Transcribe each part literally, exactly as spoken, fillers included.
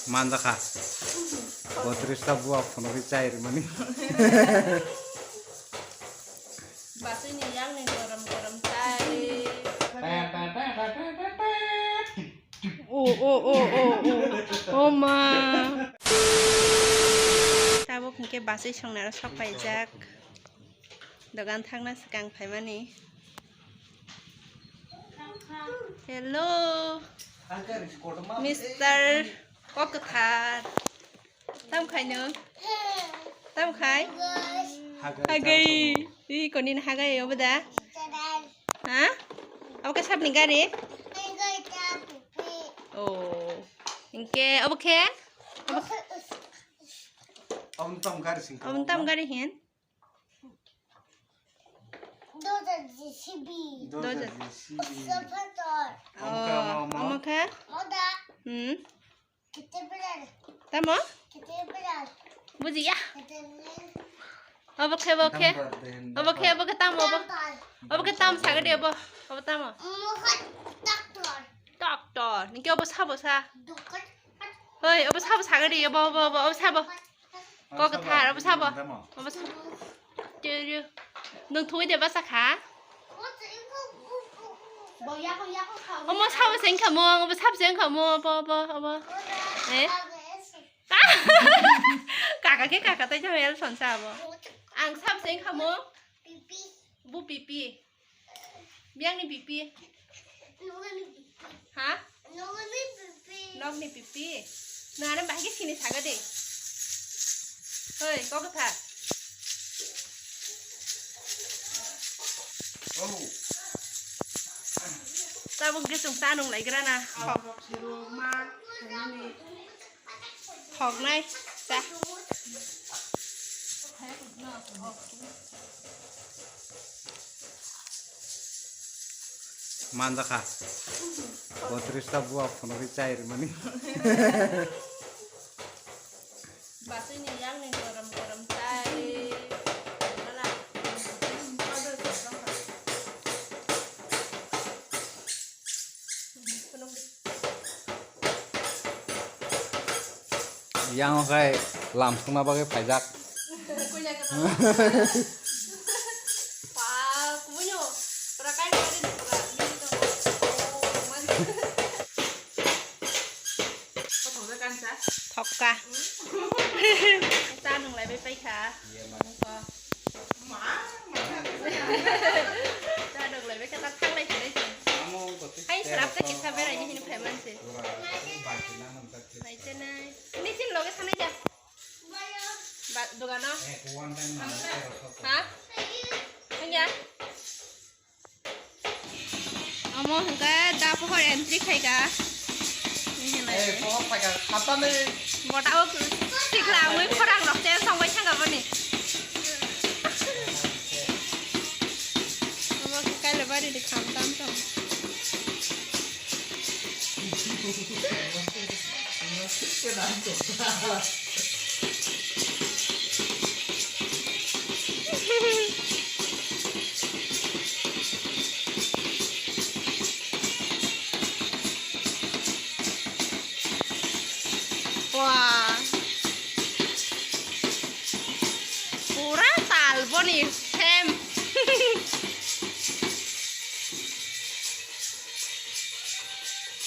Manjakha. Botris ta buwa phunugwi chai rwmani. Basui ni yang ni gorom gorom chai. O, o, o, o, o. O ma. Tabuk hinkhe basui songnaro sok paijak. Dogan thangna swkang phaimani. Hello, Mister Kokthar. Tam khai no? Tam khai? Hagai. Hagai. Ih, konin hagai obo da? Ha? Obo khe sabni gari? Oh. Hinkhe obo khe? Obo khe? Obo tam gari sing. Obo tam gari hin? Doja J C B. Doja J C B. Excavator. Oh, omo khe? Omo khe? Oda. Hmm. Caterpillar. Tamo? Caterpillar. Bujiya. Caterpillar. Obo khe, obo khe. Obo khe, obo khe tamo, obo. Dumper. Obo khe tam saga de, obo. Obo tamo? Omo khe tractor. Tractor. Nike obo sabo sa? Dokan. Hoi, obo sabo saga de, obo, obo, obo, obo sabo. Kokthar, obo sabo. Obo sabo. Cherio. Nwng thwi de basa kha? Omo sabo se wngkha mo, obo sabo se wngkha mo, obo, obo, obo. Eh? Kaka khe kaka tai jao el sonsa abo. Ang sabo se wngkha mo. Bu pipi. Biyangni pipi. Nokni pipi. Ha? Nokni pipi. Nokni pipi. Nare bahai khe sini saga de. Hoi, Kokthar. Oh. Tabuk khe chwng ta nung lai gra na. Rok siro ma, nini. Thoknai cha. Manjakha. Botris ta buwa phunugwi chai rwmani. Basui ni yang ni gorom gorom chai. Yang khai lam sungna bagwi phaijak. Kuya kata. Pa, kuya. Pura kai kari pura. Mili to. Thokka. Cha nung lai bai paikha. Cha nung lai bai kha, ta thanglai kha dai se. Hai, srap ta kisa berai ni hini phai man se. Nai se nai. Ni chin loge sanai ja. Ba, dogano. Ha? Hanya. Omo hwnkhe da pohor entry khaika. Ei, pohor khaika, khatani. Bota o sikla amui khorang rok chen songbai thangka boni. Omo khe Kailabari ni kham tam tong. Wah. Pura tal boni sem.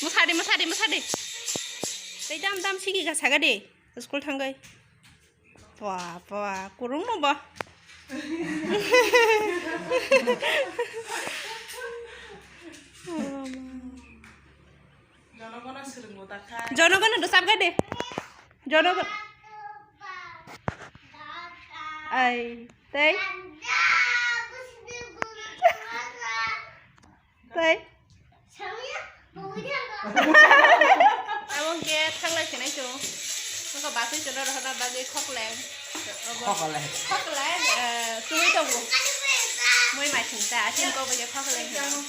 Musadi, musadi, musadi. Tei dam dam sigi ga saga de. School thangwi. Pua, pua, kurung no ba. Jonogono swrwngbo ta kha. Jonogono do sabga de. Jonogon. Ai, tei. Tei. Abo hwnkhe thanglai khenai chwng. Wngkha basui chwla rohorna bagwi khokleng. Khokleng. Khokleng, eh, chumui tongo. Mui maising ta, asing ko bai khokleng hino.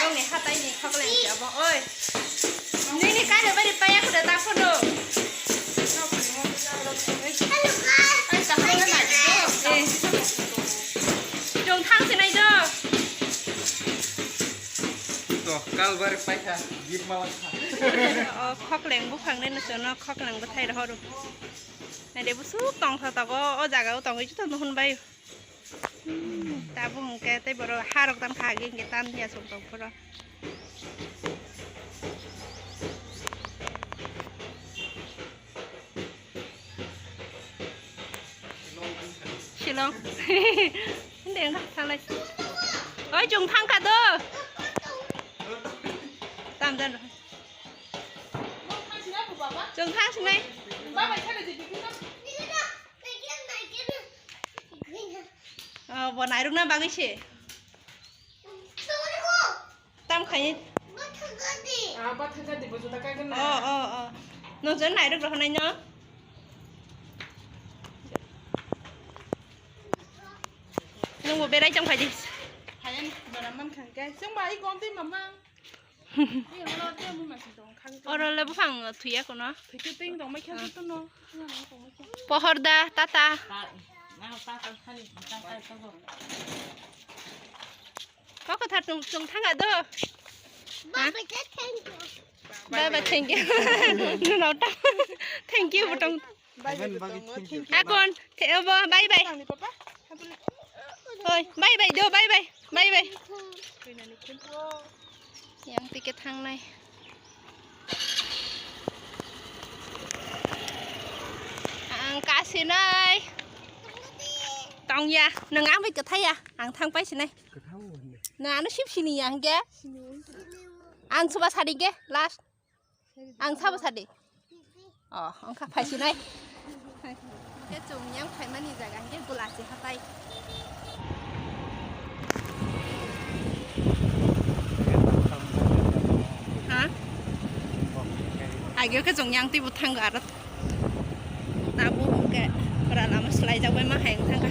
Nokni hatai ni khokleng se abo, oi. Nini kainwi bari paya khuda ta phano. Eh. Chwng thang se nai do. To, kalbari paikha, gift ma wankha. O khokleng buphang nai no chono khokleng bwthai rohoro. Nai de busuk tongsa tabuk o jaga o tongwi juto nuhun bai. Hmm, tabuk hwnkhe tei borok harok tan kha agi hwnkhe tan ya chwng tong phoro. Shillong. Hindi ang thanglai. Oi, chwng thang kha do. Tam dan. Chwng thang sinai. Oh, bo nairok na bagwi se. Tam khai. Ah, bathang gadi bo juda kagana. Oh, oh, oh. Nong jon nairok rohonai no. Nungbo berai tong phaidi. Hayan bara man khang kai. Sung ba i kom tei mamang. Ni ro te mu ma sing tong khang. Oro le buphang thuya kono. Thuya ting tong mai khang to no. Pohor da, tata. Ta, na ta ta khani ta ta ta go. Kok khathar chwng, chwng thanga do. Baba, thank you. Baba, thank you. Nunao ta. Thank you butong. Bye bye butong. Akon, the obo, bye bye. Tangni papa. Oi, bye bye do, bye bye. Bye bye. Yang tike thangnai. Ang kasinai. Tongya, nang ang bai kathaya. Ang thang pai sinai. Kathao hwnwi. Na ano sip sini ya hingke. Ang suba sadi ke last. Ang sabo sadi. Oh, ang kha phai sinai. Hingke chwng yang phaimani jaga hingke Gulachi hatai. Ha? Ageo khe chwng yang twi bwthango aro. Tabuk hwnkhe pura lama swlaijak bai ma hai wng thangkha.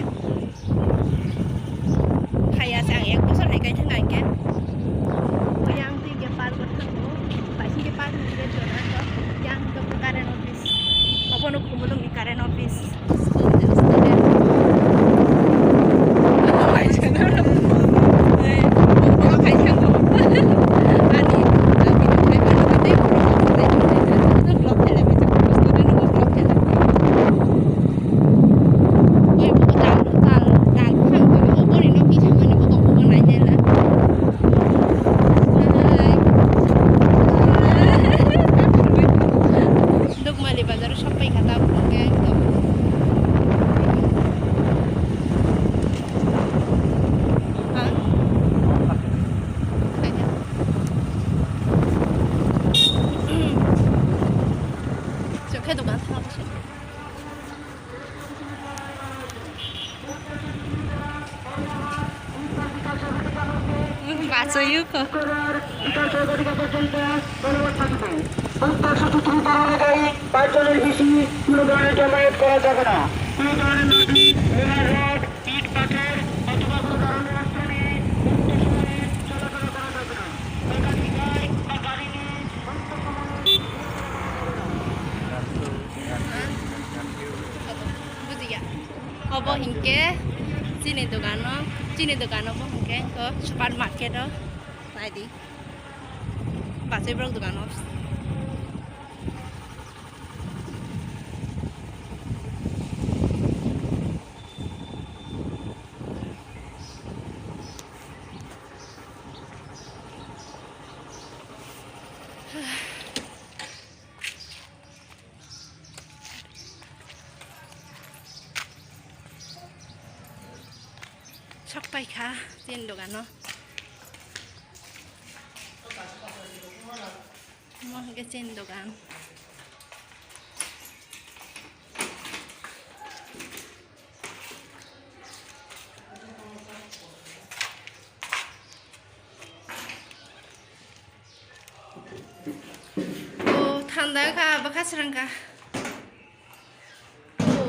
Haiya se ang ek bosor hai kai thangkha hinkhe. Yang twi hinkhe park o thango. Bai hinkhe park ni gate jora kho. Yang hwnkhe current office. Obono Khumulwng ni current office. Dukmali bazar o sok pai kha tabuk hwnkhe ekdom. Ha? Khaina. Chwng khe dogan thangma se. Bachayo kho. উত্তর সূত্র অনুযায়ী পাঁচজনের বেশি কোনো ধরনের জমায়েত করা যাবে না। কোনো ধরনের লাঠি, লোহার রড, ইট পাথর অথবা কোনো ধরনের অস্ত্র নিয়ে মুক্ত সময়ে চলাফেরা করা যাবে না। একাধিক বাইক বা গাড়ি নিয়ে মুক্ত সময়ে ঘোরাফেরা করা যাবে না। Bujiya. Obo hinkhe chini dogano, chini dogano bo hinkhe to supermarket o naidi. Bachai borok dogano. Sok pai kha chini dogano. Omo hwnkhe chini dogan. O thanda kha, bwkha srang kha. O.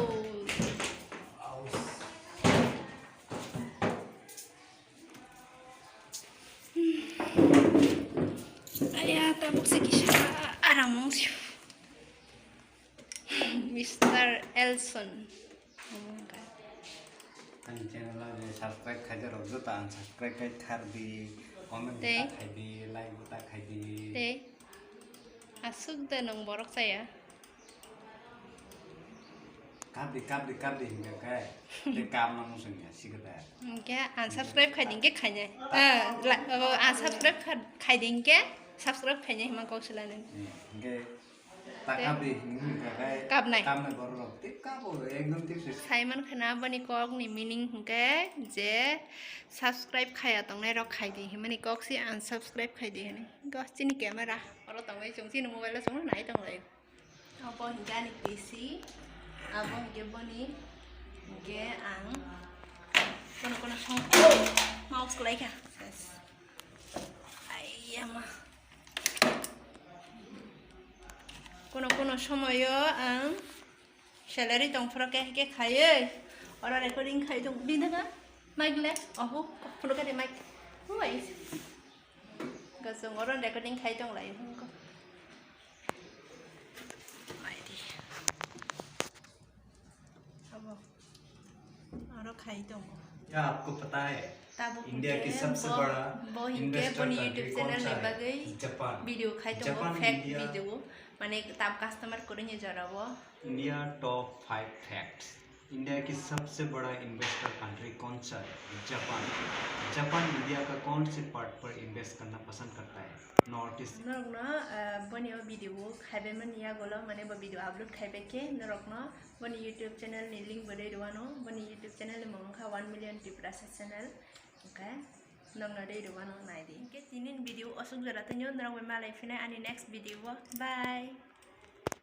Aya, tabuk se kisa aram wng si. Mister Elson. Ani channel o je subscribe khaijak rok joto ang subscribe khai thar di, comment Tei? Bwta khai di, like bwta khai di. Tei? Aswk de nwng borok chaya. Kapdi, kapdi, kapdi hingka khe. Tei kapna mung songya, sikata. Hingke unsubscribe khai di, hingke khainai. Ah, la-, oh, unsubscribe kha-, khai di, hingke subscribe khainai hima kok sila nini. Hingke ta kapdi hingka khe. Kapnai. Kapnai borok rok. Tei kapo, ekdom tei se. Simon khana boni kok ni meaning hingke je subscribe khaya tongnai rok khai di himani kok si unsubscribe khai di hini. Hingke chini camera oro tongwi chwng chini mobile o chwngno nai tonglai. Abo hingke ani P C, abo hingke boni, hingke ang kono kono song mouse kelaikha. Ses. Aiyama. Kono kono somoyo ang salary tongphuru khe khe khaiwi oro recording khai tong di daga mic le oho phuru khe mic. Who is? Gosong oro recording khai tong lai hwnko. Mai di. Abo. Aro khai tongo. क्या आपको पता है Tabuk India की hingke सबसे bo- बड़ा bo hingke investor boni country YouTube कौन channel सा ni है? bagwi Japan. Video khai tongo, Japan fake India video, mane tab customer kwrwini jorao. India top five facts। India की सबसे बड़ा इन्वेस्टर कंट्री कौन सा है? जापान। जापान इंडिया का कौन से पार्ट पर इन्वेस्ट करना पसंद करता है? North east. Norokno boni o video khaibai mani yagulo, mane bo video upload khaibai khe norokno boni YouTube channel ni link bo rwi rwano, boni YouTube channel ni mung wngkha one million Tiprasa channel. Hingke norokno rwi rwano nai di. Hingke tini ni video aswk jora twi norok bai malai phinai ani next video o. Bye.